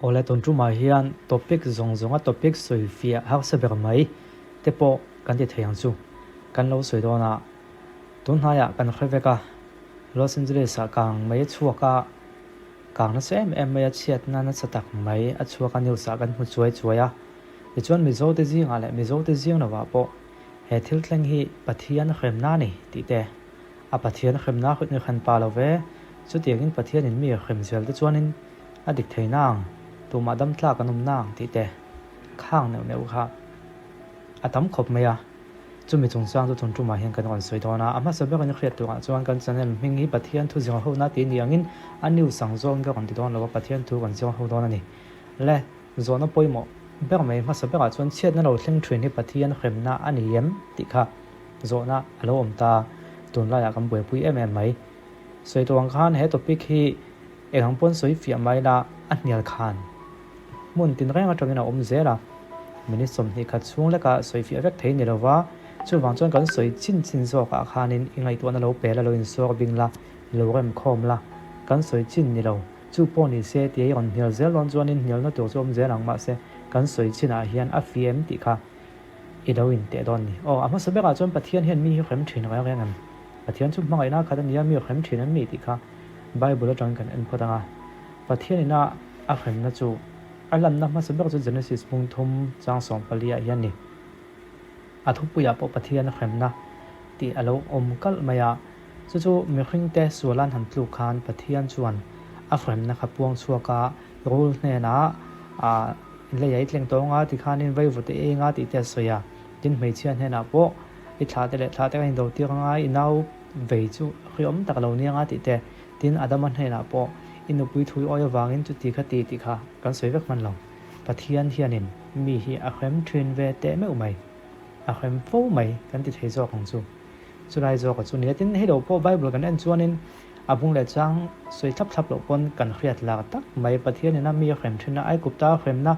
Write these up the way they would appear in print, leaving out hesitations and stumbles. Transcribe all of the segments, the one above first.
Awle tun tumah hian topic zawng zawnga topic sawi fiah harsa ber mai te pawh kan ti thei ang chu kan lo sawi dawn a. Tun hnaiah kan hre vek a, Los Angeles ah kang mai a chhuak a, kang nasa em em mai a chhiatna nasa tak mai a chhuak a news ah kan hmu chuai chuai a. Tichuan Mizo te zingah leh Mizo te zing lovah pawh he thil thleng hi Pathian hremna a ni tih te a Pathian hremna ni hran pa lo ve, chutiangin Pathianin mi hrem zel te chuanin A dik thei nang, tumah dam tlak an awm nang tih te khang neuh neuh kha a tam khawp mai a. Chumi chungchang chu chungtumah hian kan rawn sawi dawn a, a hmasa berin hriat turah chuan kan channel hming hi Pathian thu zir ho na tih ni angin a news ang zawngin ka rawn ti dawn lo a, Pathian thu kan zir ho dawn a ni. Le, zawhna pawimawh ber mai hmasa berah chuan chhiatna lo thleng thin hi Pathian hremna a ni em tih kha zawhna a lo awm ta, tunlaiah kan buaipui em em mai. Sawi tawh ang khan he topic hi Eng ang pawn sawi fiah mai la, a hnial khan hmun tinreng atangin a awm zel a. Minute 21 chhung lekah sawi fiah vek thei ni lova, chuvang chuan kan sawi chin chin zawkah khanin i ngaihtuahna lo pe la, lo insuar bing la, lo rem khawm la, kan sawi chin ni lo. Chu pawh ni se tia i rawn hnial zel dawn chuanin hnialna tur chu awm zel ang, mahse kan sawi chinah hian a fi em tih kha i lo inteh dawn ni. Aw, a hmasa berah chuan Pathian hian mi hi hrem thin reng reng em? Pathian chu hmangaihna khat a nia, mi hrem thin an ni tih kha Bible atangin kan en phawt ang a. Pathian ina a hremna chu a lanna hmasa ber chu Genesis hmung thum chang 14 ah hian ni. A thupuiah pawh Pathian hremna tih a lo awm kalh mai a. Chu chu mihringte sualan han tluk khan Pathian chuan a hremna kha puang chhuak a, rul hnenah lei a i tleng tawng a tikhanin vaivut i eng a tih te a sawi a. Tin hmeichhia hnenah pawh i thlah te leh thlah te ka indo tir anga i nau vei chu hriawm tak lo nia tih te. Tin Adama hnenah pawh i nupui thui awi avangin chuti kha ti tih kha kan sawi vek hman lo. Pathian hianin mi hi a hrem thin ve teh meuh mai. A hrem fo mai kan ti thei zawk ang chu. Chulai zawka chu nia. Tin hei lo pawh Bible kan en chuanin a bung leh chang sawi thlap thlap loh pawn kan hriat lar tak mai. Pathianin a mi a hrem thin a, Aigupta a hremna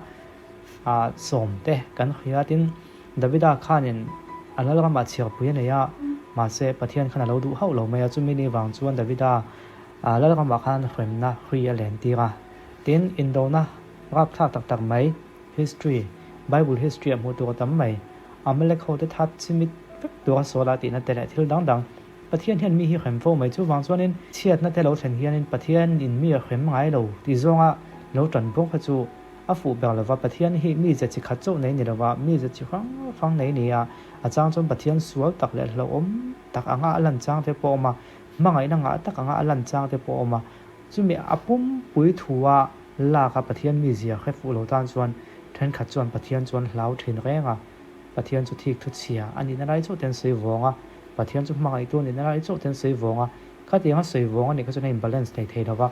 a sawm te kan hria. Tin Davida khanin a lalramah chhiarpui a nei a, mahse Pathian khan a lo duh hauh lo mai a. Chumi ni vang chuan Davida lalramah khan hremna hri a len tir a. Tin indona rapthlak tak tak mai. History, Bible history ah hmuh tur a tam mai. Amalek ho te that chimit vek tur a sawl a tihna te leh thil dang dang. Pathian hian mi hi hrem fo mai. Chuvang chuanin chhiatna te lo thlen hianin Pathian in mi a hrem ngai lo tih zawnga lo tan bawk kha chu a fuh ber lova. Pathian hi mi ze chi khat chauh nei ni lova, mi ze chi hrang hrang nei ni a. A chang chuan Pathian sual tak leh hlauhawm tak anga a lan chang te pawh a awm a, hmangaihna ngah tak anga a lan chang te pawh a awm a. Chumi a pumpui thu a lak a Pathian mizia hre fuh lo tan chuan thenkhat chuan Pathian chuan hlau thin reng a, Pathian chu thik thu chhia a nihna lai chauh ten sawi vawng a, Pathian chu hmangaihtu a nihna lai chauh ten sawi vawng a, khatiang a sawi vawng a nih kha chuan a in balance thei thei lo va.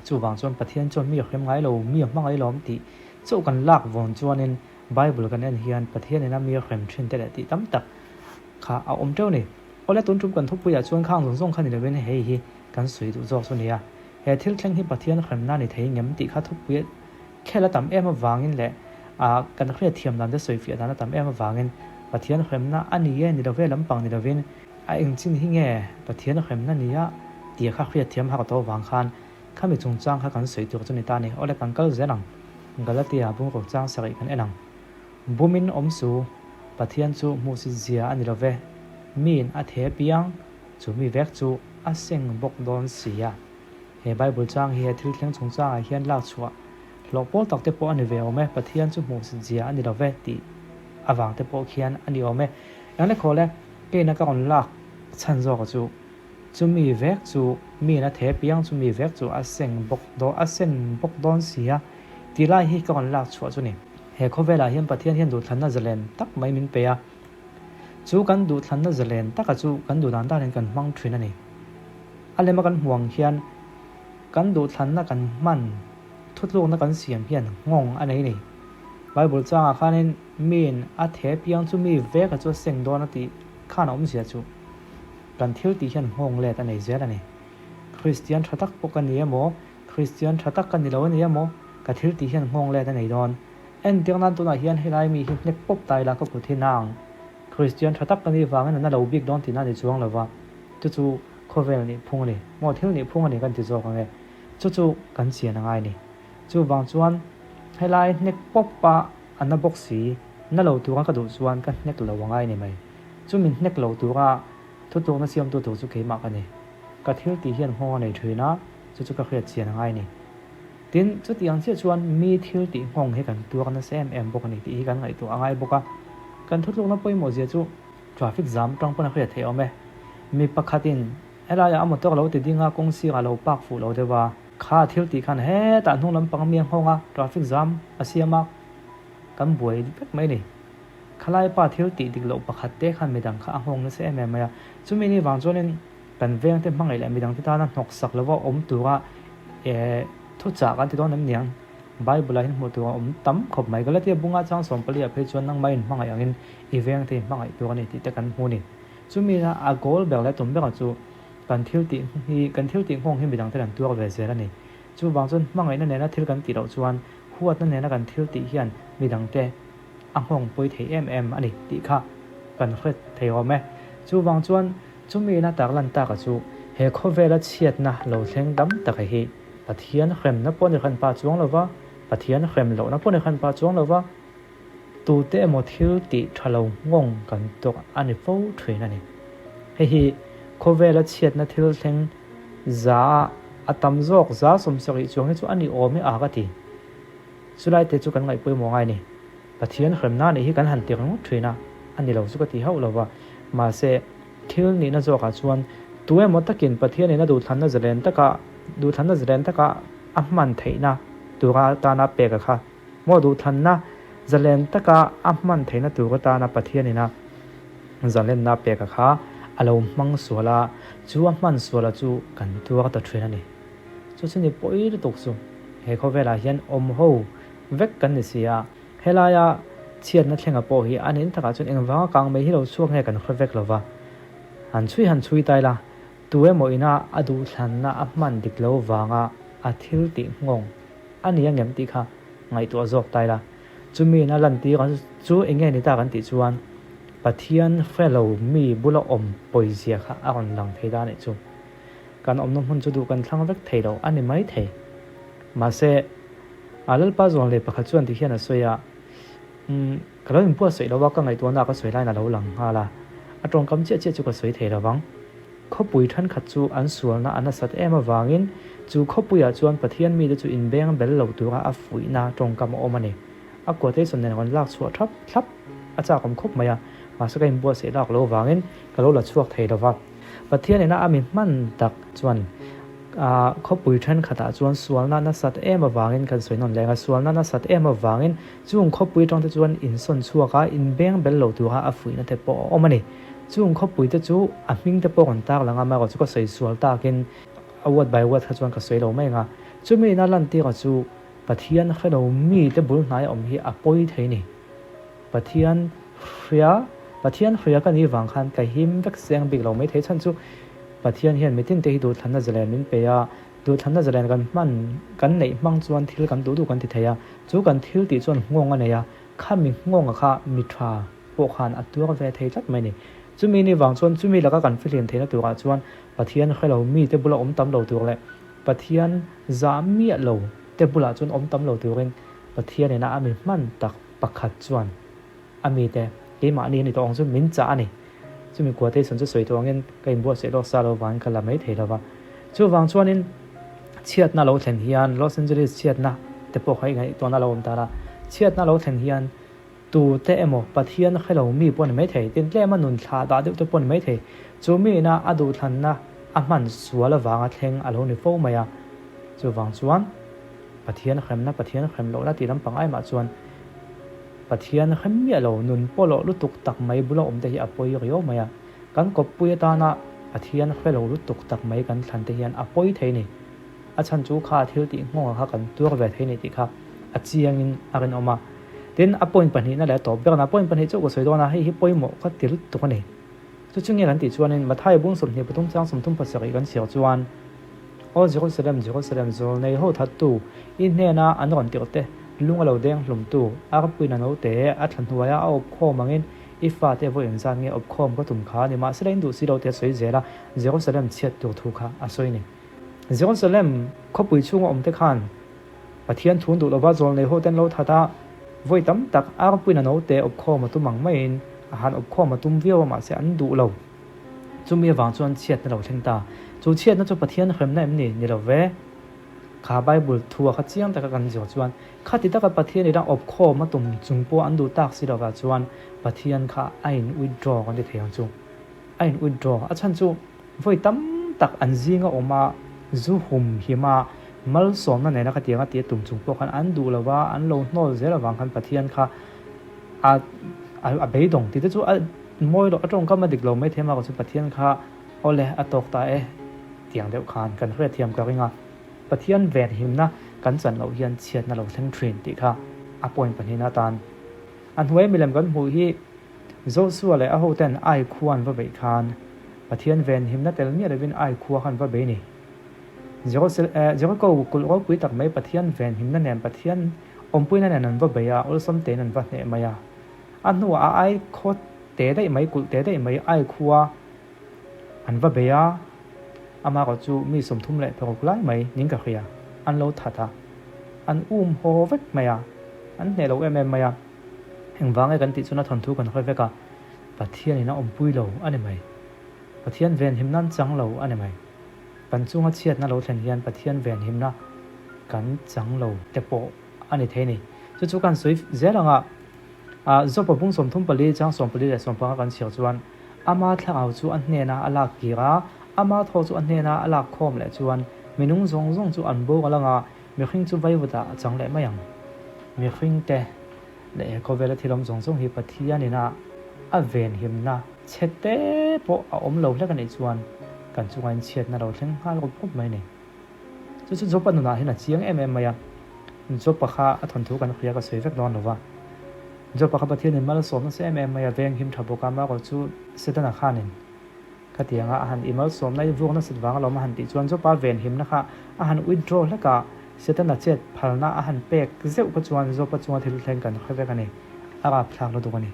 Chuvang chuan Pathian chuan mi a hrem ngai lo, mi a hmangaih lo awm tih chauh kan lak vawn chuanin Bible kan en hian Pathian ina mi a hrem thin te leh tih tam tak kha a awm teuh a ni. Awle tun tum kan thupuiah chuan khang zawng zawng kha ni lovin hei hi kan sawi duh zawk chu nia. He thil thleng hi Pathian hremna ni thei ngem tih kha thupui khel a tam em avangin leh ah kan hriat thiam dan te sawi fiah dan a tam em avangin Pathian hremna a ni e ni love lampang ni lovin a engchin hi nge Pathian hremna nia tih kha hriat thiam har tawh avang khan khami chungchang kha kan sawi tur chu ni ta ni. Awle kan kal zel ang. Galatia bungraw chang sarih kan en ang. Bumin awm su, Pathian chu hmuhsit zia a ni love, miin a the piang Chu mi vek chu a seng bawk dawn si a. He Bible chang hi he thil thleng chungchangah hian lak chhuah hlawh pawl tak te pawh a ni ve awm e, Pathian chu hmuhsit zia a ni lo ve tih avang te pawh khian a ni awm e. Engle khawl e, keina ka rawn lak chhan zawka chu, chu mi vek chu miin a the piang chu mi vek chu a seng bawk dawn a seng bawk dawn si a tih lai hi ka rawn lak chhuah chu ni. He khawvelah hian Pathian hian duhthlanna zalen tak mai min pe a. Chu kan duhthlanna zalen taka chu kan duh dan danin kan hmang thin a ni. A lema kan hmuh ang hian kan duhthlanna kan hman thutlukna kan siam hian nghawng a nei ni. Bible changah khanin miin a the piang chu mi veka chu a seng dawn a tih khan a awmzia chu kan thil tih hian nghawng let a nei zel a ni. Kristian tha tak pawh ka ni emaw, Kristian tha tak ka ni lo a ni emaw, ka thil tih hian nghawng let a nei dawn. Entir nan tunah hian helai mi hi hnek pawp ta ila ka kut hi nang Kristian tha tak ka nih vangin a na lo bik dawn tihna a ni chuang lova, chu chu khawvel nih phung a ni, maw thil nih phung a ni kan ti zawk ang e, chu chu kan chian a ngai a ni. Chuvang chuan helai hnek pawp a a na bawk si, na lo tura ka duh chuan ka hnek lo a ngai ni mai. Chumi hnek lo tura thutlukna siamtu tur chu keimah ka ni. Ka thil tih hian nghawng a nei thin a, chu chu ka hriat chian a ngai ni. Tin, chutiang chiah chuan mi thil tih nghawng hi kan tuar nasa em em bawk a ni tih hi kan ngaihtuah a ngai bawk a. Kan thutlukna pawimawh zia chu traffic jam atang pawn a hriat theih awm e. Mi pakhatin helaiah a motor lo ti ding a, kawng sirah lo park fuh lo deuh a, kha thil tih khan hetah hnung lampang mi a nghawng a, traffic jam a siam a, kan buai vek mai a ni. Khalai pa thil tih dik loh pakhat te khan midang kha a nghawng nasa em em mai a. Chumi ni vang chuanin kan vengte hmangaih leh midangte tana hnawk sak lova awm tura thuchah kan ti dawn em niang? Bible-ah hian hmuh tur a awm tam khawp mai. Galatia bunga chang 14 ah phei chuan nangmah inhmangaih angin i vengte inhmangaih tur a ni tih te kan hmu a ni. Chumi na a goal ber leh tum berah chu kan thil tih hi kan thil tih nghawng hi midangte an tuar ve zel a ni. Chuvang chuan hmangaihna nena thil kan tih loh chuan huatna nena kan thil tih hian midangte a nghawng pawi thei em em a ni tih kha kan hre thei awm e. Chuvang chuan chumi ina tarlan taka chu he khawvela chhiatna lo thleng dam taka hi Pathian hremna pawh ni hran pah chuang lova, Pathian hrem lohna pawh ni hran pah chuang lova, tute emaw thil tih tha lo nghawng kan tawk a ni fo thin a ni. Hei hi khawvela chhiatna thil thleng za a a tam zawk za 70 chuang hi chu a ni awm e a ka ti. Chulai te chu kan ngaih pawimawh ngai ni. Pathian hremna nih hi kan han ti ringawt thin a, a ni lo chu ka ti hauh lo va. Mahse, thil nihna zawkah chuan tu emaw takin Pathianin a duhthlanna zalen taka duhthlanna zalen taka a hman theihna tura atana pek a kha maw duhthlanna zalen taka a hman theihna tur atana Pathianin a zalenna pek a kha a lo hmang sual a, chu a hman sual a chu kan tuar ta thin a ni. Chu chu ni pawi lutuk chu he khawvelah hian awm ho vek kan ni si a, helaia chhiatna thlenga pawh hi a nin takah chuan engvanga kang mai hi lo chhuak nge kan hre vek lova. Han chhui han chhui ta ila, tu emaw ina a duhthlanna a hman dik lo vanga a thil tih nghawng a ni angem tih kha ngaihtuah zawk ta ila. Chumi ina lantir chu eng nge ni ta kan tih chuan Pathian hre lo mi bula awm pawizia kha a rawn lang thei ta a nih chu. Kan awmna hmun chu duh kan thlang vek thei lo a ni mai thei. Mahse, a Lalpa zawn leh pakhat chuan ti hian a sawi a, Umm, ka lo inbuatsaih lo a, ka ngaihtuahna ah ka sawi laiin a lo lang nghal a, a tawngkam chiah chiah chu ka sawi thei lo vang. Khawpui thenkhat chu an sualna a nasat em avangin chu khawpuiah chuan Pathian mite chu inbeng bel lo tura a fuihna tawngkam a awm a ni. A quotation nen rawn lak chhuah thap thlap a chakawm khawp mai a, mahse ka inbuatsaih lak lo vangin ka lo la chhuak thei lo va. Pathian ina a mi hman tak chuan khawpui thenkhatah chuan sualna nasat em avangin kan sawi nawn leng a, sualna nasat em avangin chung khawpui atangte chuan insawn chhuak a, inbeng bel lo tura a fuihna te pawh a awm a ni. Chung khawpui te chu a hming te pawh rawn tar lang a, amaherawhchu chu ka sawi sual takin a word by word kha chuan ka sawi lo mai ang a. Chumi ina lantira chu Pathian hre lo mite bul hnai awm hi a pawi thei ni. Pathian hria, Pathian hria ka nih vang khan ka him vek seng bik lo mai thei chhan chu Pathian hian mitin te hi duhthlanna zalen min pe a, duhthlanna zalen kan hman, kan neih hmang chuan thil kan duh duh kan ti thei a, chu kan thil tih chuan nghawng a nei a, khami nghawnga kha mi tha pawh khan a tuar ve thei tlat mai ni. Chumi ni vang chuan chumi laka kan fihlim theihna turah chuan Pathian hre lo mite bula awm tam lo tur leh Pathian zah miah lo te bulah chuan awm tam lo turin Pathian ina a mi hman tak pakhat chuan a mite keimahni a ni tawh ang chu min chah a ni. Chumi quotation chu sawi tawh angin ka inbuatsaih lawk sa lo vangin ka la mai thei lo va. Chuvang chuanin chhiatna lo thlen hian Los Angeles chhiatna te pawh kha i ngaihtuahna lo awm ta la. Chhiatna lo thlen hian tute emaw Pathian hre lo mi pawh a ni mai thei, tin tlema nun thlah dah deuh te pawh a ni mai thei. Chu mi ina a duhthlanna a hman sual avanga thleng a lo ni fo mai a. Chuvang chuan. Pathian hremna, Pathian hrem lohna tih lampang aimah chuan Pathian hrem miah lo, nun pawlawh lutuk tak mai bula awm te hi a pawi riau mai a. Kan kawppui atana Pathian hre lo lutuk tak mai kan thlan te hian a pawi thei ni. A chhan chu kha thil tih nghawngah kha kan tuar ve thei ni tih kha a chiangin a rinawm a. Tin, a point pahnihna leh a tawp berna, point pahnih chu ka sawi dawn a, hei hi pawimawh ka ti lutuk a ni. Chu chu nge kan tih chuanin Matthai bung 23 chang 37 kan chhiar chuan, Aw Jerusalem, Jerusalem, zawlnei ho thattu, i hnena an rawn tirh te, lung a lo deng hlumtu, arpuiin a naute a thla hnuaia a awp khawm angin i fate vawi engzat nge awp khawm ka tum kha ni mahsela in duh si lo tih a sawi zel a, Jerusalem chhiat tur thu kha a sawi ni. Jerusalem khawpui chhunga awmte khan. Pathian thun duh lova zawlnei ho ten lo that a, vawi tam tak arpuiin a naute awpkhawm a tum ang maiin a han awpkhawm a tum viau a mahse an duh lo. Chumi avang chuan chhiatna lo thleng ta. Chu chhiatna chu Pathian hremna em ni? Ni lo ve. Kha Bible thua kha chiang taka kan zir chuan khati taka Pathian ina awpkhawm a tum chung pawh an duh tak si lovah chuan Pathian kha a in withdraw kan ti thei ang chu. A in withdraw. A chhan chu vawi tam tak an zinga awm a, zu hum him a, malsawmna nena khatiang a tih a tum chung pawh khan an duh lova, an lo hnawl zel avang khan Pathian kha a a beidawng tih te chu a mawi loh, a tawngkam a dik lo mai thei a, mahse Pathian kha awle a tawk ta e tiang deuh khan kan hriatthiam ka ring a. Pathian venhimna kan chan loh hian chhiatna lo thleng thin tih kha a point pahnihna atan a hnuai milem kan hmuh hi Joshua leh a hoten Ai khua an va beih khan Pathian venhimna tel miah lovin Ai khua kha an va bei ni. Jericho kulh ropui tak mai Pathian venhimna nen Pathian awmpuina nen an va bei a, awlsam tein an va hneh mai a. A hnuah a Ai khaw te daih mai kulh te daih mai Ai khua An va bei a, amah erawh chu mi 36 lai mai ning ka hria, an lo that a, an um haw vek mai a, an hneh lo em em mai a, engvang nge kan tih chuan a thawnthu kan hawi vek a, Pathianin a awmpui lo a ni mai, Pathian venhimna an chang lo a ni mai, kan chunga chhiatna lo thlen hian Pathian venhimna kan chang lo te pawh a ni thei ni. Chu chu kan sawi zel ang a, Jopa bung 34 chang 14 leh 15 kan chhiar chuan, Ama thlarau chu a hnena a lak kir a, ama thaw chu a hnena a lak khawm leh chuan minung zawng zawng chu an bawk a lang a, mihring chu vaivutah a chang leh mai ang. Mihringte leh he khawvela thil awm zawng zawng hi Pathianin a a venhimna chhe te pawh a awm lo hlek a nih chuan kan chungah inchhiatna lo thleng nghal rup rup mai a ni. Chu chu Jopa nunah hian a chiang em em mai a, Jopa kha a thawnthu kan hria ka sawi vek dawn lo va. Jopa kha Pathianin malsawm nasa em em mai a, veng him tha bawk a, amaherawh chu Setana khanin khatianga a han i malsawmna i vuk nasat vang alawm a han tih chuan Jopa venhimna kha a han withdraw hlek a, Setana chet phalna a han pek zeuh kha chuan Jopa chunga thil thleng kan hre vek a ni, a rapthlak lutuk a ni.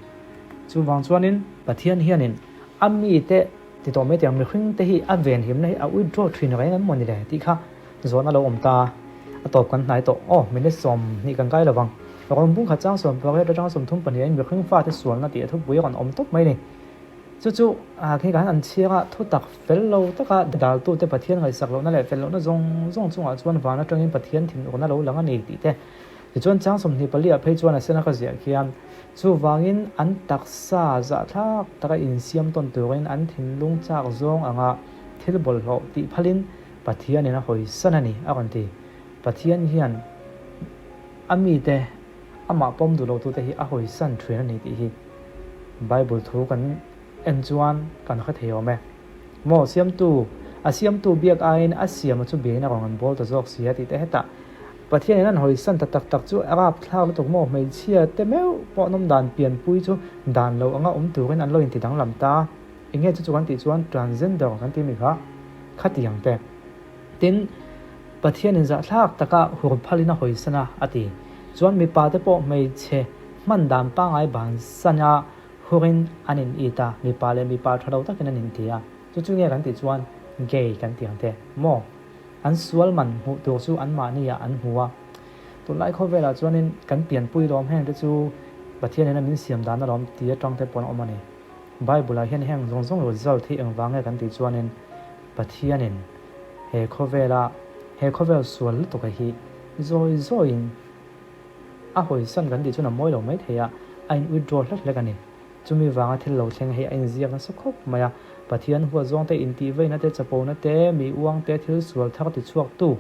Chuvang chuanin Pathian hianin a mite Ti tawh mai tiang mihring te hi a venhimna hi a withdraw thin reng em mawni le tih kha zawhna lo awm ta a tawp kan hnai tawh aw minute 20 kan kai lovang rawn bung khat chang 18 atanga 32 in mihring fate sualna tih a thupui a rawn awm tawp mai ni chu chu a khi khan an chhiar a thutak fel lo taka daltute Pathian ngaihsak lohna leh fel lohna zawng zawng chungah chuan van atangin Pathian thinurna lo lang a ni tih te tichuan chang 24 ah phei chuan a sena ka ziah khian Chuvangin an taksa zahthlak taka insiam tawn turin an thinlung chak zawng anga thil bawlhhlawh tih phalin Pathianin a hawisan a ni, a rawn ti. Pathian hian a mite, amah pawm duh lotute hi a hawisan thin a ni tih hi Bible thu kan en chuan kan hre thei awm e. Maw siamtu, a siamtu biak aiin a siama chu biain a rawn an bawl ta zawk si a tih te hetah Pathianin an hawisan ta tak tak chu a rapthlak lutuk maw? Hmeichhia te meuh pawh an awm dan pianpui chu dan lo anga awm turin an lo inti danglam ta. Eng nge chu chu kan tih chuan transgender kan tih mi kha khatiang te. Tin, Pathianin zahthlak taka hur phalin a hawisan a, a ti. Chuan mipa te pawh hmeichhe hman dan pangngai bansan a hurin an in it a, mipa leh mipa tha lo takin an inti a. Chu chu nge kan tih chuan gay kan tih ang te maw? An sual man hmuh tur chu anmahni ah an hmu a. Tunlai khawvelah chuanin kan pianpui lawm heng te chu Pathian hian a min siam dan alawm ti atang te pawh an awm a ni. Bible ah hian heng zawng zawng result hi engvang nge kan tih chuanin Pathianin he khawvela he khawvel sual lutuk a hi zawi zawiin a hawisan kan tih chuan a mawi lo mai thei a, a in withdraw hlek hlek a ni. Chumi vanga thil lo thleng hei a inziak nasa khawp mai a, Pathian huat zawng te, intihveina te, chapona te, mi uang te, thil sual thar ti chhuaktu,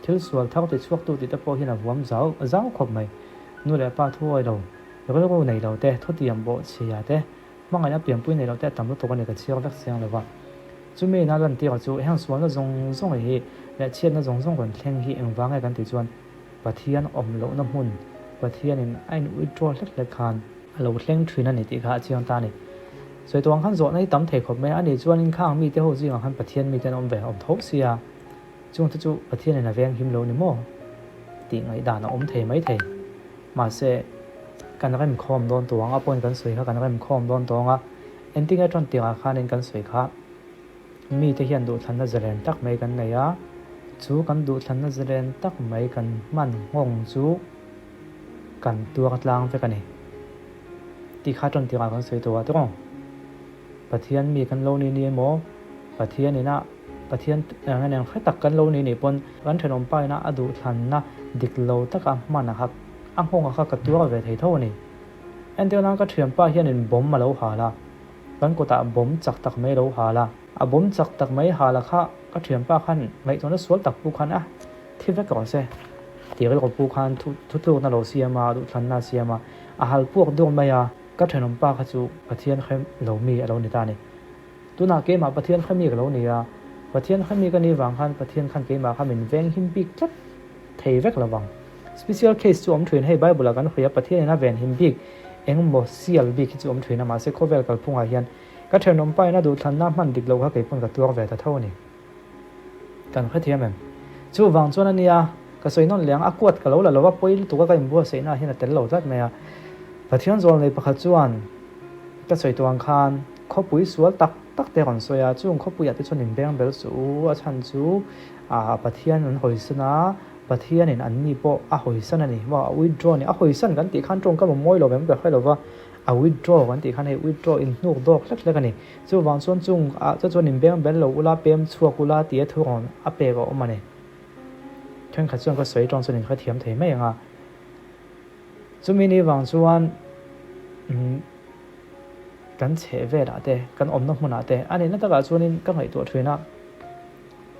thil sual thar ti chhuaktu tih te pawh hian a huam zau zau khawp mai. Nu leh pa thu awi lo, rilru nei lo te, thutiam bawh chhia te, hmangaihna pianpui nei lo te a tam lutuk a ni ka chhiar vek siang lo va. Chumi ina lantira chu heng sualna zawng zawng hi leh chhiatna zawng zawng rawn thleng hi engvang nge kan tih chuan Pathian awm lohna hmun, Pathianin a in withdraw hlek hlek khan, A lo thleng thin a ni tih kha a chiang ta a ni. Sawi tuang khan zawhna hi tam thei khawp mai a, ani chuanin khang mite ho zingah khan Pathian mite an awm ve awm tho sia, chungte chu Pathianin a veng him lo ni maw tih ngaihdan a awm thei mai thei. Mahse, kan remkhawm dawn tuang a point kan sawi kha kan remkhawm dawn tawng a, entinge tan tirah khanin kan sawi kha mite hian duhthlanna zalen tak mai kan nei a. Chu kan duhthlanna zalen tak mai kan hman nghawng chu kan tuar tlang vek a ni. Tih kha ṭan tirah kan sawi tawh a tawng. Pathian mi kan lo ni ni emaw, Pathian ina Pathian eng eng hre tak kan lo ni nih pawn kan ṭhenawm pa ina a duhthlanna dik lo taka hman a kha a nghawng a kha ka tuar ve thei tho a ni. Entir nan ka ṭhianpa hianin bomb a lo hal a, kan kutah bomb chak tak mai a lo hal a. A bomb chak tak mai hal a kha ka ṭhianpa khan ngaihtuahna sual tak pu khan a thi vek rawh se tih rilru pu khan thutlukna lo siam a, duhthlanna a siam a, a hal puak dur mai a. Ka thenawmpa kha chu Pathian hre lo mi a lo ni ta a ni. Tunah keimah Pathian hre mi ka lo ni a, Pathian hre mi ka nih vang khan Pathian khan keimah kha min veng him bik tlat thei vek lo vang. Special case chu awm thin, hei Bible ah kan hria Pathian in a ven him bik engmaw sial bik hi chu awm thin a, mahse khawvel kalphungah hian ka thenawmpa in a duhthlanna hman dik lo kha keipawn ka tuar ve ta tho a ni. Kan hrethiam em? Chuvang chuan a nia, ka sawi nawn leh ang, a kuat ka lo la lo a, pawi lutuk a ka inbuatsaihna ah hian a tel lo tlat mai a. Pathian zawl nei pakhat chuan ka sawi tawh ang khan khawpui sual tak tak te a rawn sawi a, chung khawpuiah te chuan inbeng bel suh u, a chhan chu ah Pathian an hawisan a, Pathianin an ni pawh a hawisan a ni, maw a withdraw a ni, a hawisan kan tih khan tawngkam a mawi lo em ka hre lo va, a withdraw kan tih khan hei withdraw inhnuk dawk hlek hlek a ni. Chuvang chuan chung ah te chuan inbeng bel lo ula, pem chhuak ula tih a thurawn a pek a awm a ni. Thenkhat chuan ka sawi tawng chuan inhrethiam thei mai ang a. Chumi ni vang chuan umm kan chheh velah te, kan awmna hmunah te a nihna takah chuanin ka ngaihtuah thin a.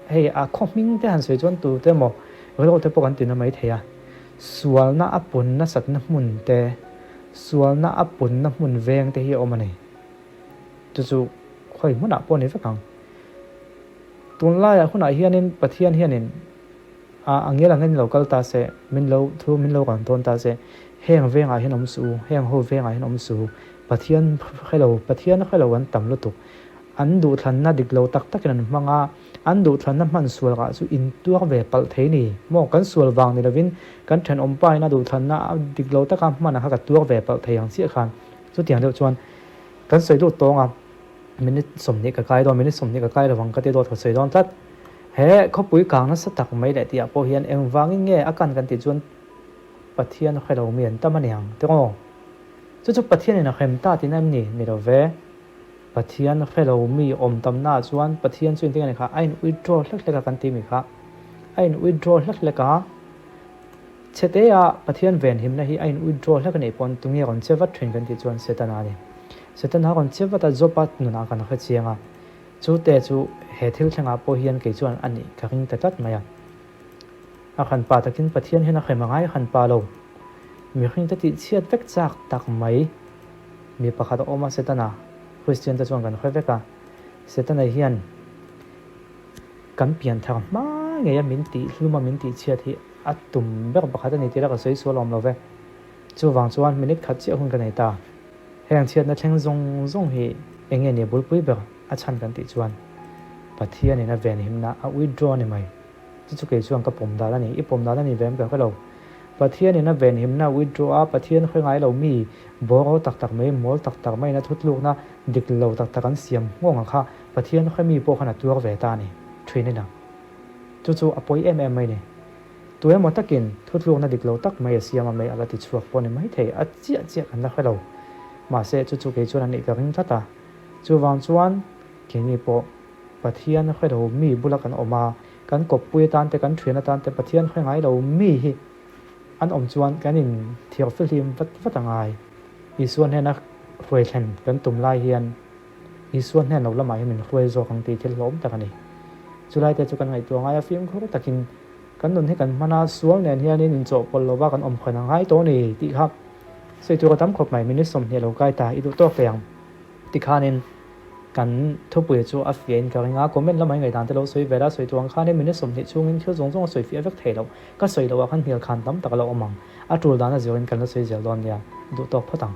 Hei a khaw hming te han sawi chuan tute emaw rilru te pawh kan tina mai thei a. Sualna a pun nasatna hmun te, sualna a punna hmun veng te hi a awm a ni. Chu chu khawi hmunah pawh a ni vek ang. Tunlaiah hunah hianin Pathian hianin a angel angin lo kal ta se, min lo thu min lo rawn tawn ta se, heng vengah hian awm suh u, heng ho vengah hian awm suh u, Pathian hre lo, Pathian hre lo an tam lutuk. An duhthlanna dik lo tak takin an hmang a, an duhthlanna hman sual rah chu in tuar ve palh thei ni maw? Kan sual vang ni lovin kan thenawm pa in a duhthlanna dik lo taka hman a kha ka tuar ve palh thei ang chiah khan. Chutiang deuh chuan kan sawi lut tawng a, minute 20 ka kai dawn, minute 20 ka kai lovang ka ti dawt ka sawi dawn tlat. He khawpui kang nasa tak mai leh tihah pawh hian engvangin nge a kan kan tih chuan Pathian hre lo mi an tam a niang tiraw? Chu chu Pathianin a hrem ta tihna em ni? Ni lo ve. Pathian hre lo mi awm tamnaah chuan Pathian chu engtin nge ni kha? A in withdraw hlek hlek a kan tih mi kha. A in withdraw hlek hlek a. Chhetea Pathian venhimna hi a in withdraw hlek a nih pawn tunge rawn che vat thin kan tih chuan Setana a ni. Setana rawn che vat a Job-a nunah kan hre chiang a, chu te chu he thil thlengah pawh hian kei chuan a nih ka ring ta tlat mai a. A hran pa takin Pathian hian a hrem a ngai hran pa lo. Mihring te tih chhiat vek chak tak mai mi pakhat a awm a Setana, Kristian te chuan kan hre vek a. Setana hian kan pianthar hma ngei a min tih hlum a min tih chhiat hi a tum ber pakhat a ni tih la ka sawi sual awm lo ve. Chuvang chuan minute khat chiah hun ka nei ta. Heng chhiatna thleng zawng zawng hi eng nge ni a bulpui ber a chhan kan tih chuan Pathianin a venhimna a withdraw a ni mai. Chu chu kei chuan ka pawm dan a ni. I pawm dan a ni ve em ka hre lo. Pathianin a venhimna a withdraw a, Pathian hre ngai lo mi bawro tak tak mai, mawl tak tak maiin a thutlukna dik lo tak tak an siam nghawng ang kha Pathian hre mi pawh khan a tuar ve ta a ni. Thin i lang. Chu chu a pawi em em mai ni. Tu emaw takin thutlukna dik lo tak mai a siam a mai a la ti chhuak pawh ni maithei a chiah chiah kan la hre lo. Mahse chu chu kei chuan a nih ka ring tlat a. Chuvang chuan keini pawh Pathian hre lo mi bula kan awm a, kan kawppui atan te kan thian atan te Pathian hre ngai lo mi hi an awm chuan kan in thiar fihlim vat vat a ngai. Isua hnena hruai thlen kan tum lai hian Isua hnen lo lamah hian min hruai zawk ang tih thil hlawm tak a ni. Chulai te chu kan ngaihtuah ngai a, fimkhur takin kan nun hi kan hman a, sual nen hianin inchawhpawlh lova kan awm khan a ngai tawh a ni tih kha sawi tur a tam khawp mai. Minute 20 lo kai ta, i duh tawk thei ang tikhanin kan thupui chu a fiahin ka ring a, comment lamah i ngaihdan te lo sawi ve la, sawi tur ang khanin minute 20 chhungin thil zawng zawng a sawi fiah vek thei loh, ka sawi loh ah khan hnial khan tam tak a lo awm ang, a tul dan a zirin kan la sawi zel dawn nia, duh tawk phawt ang.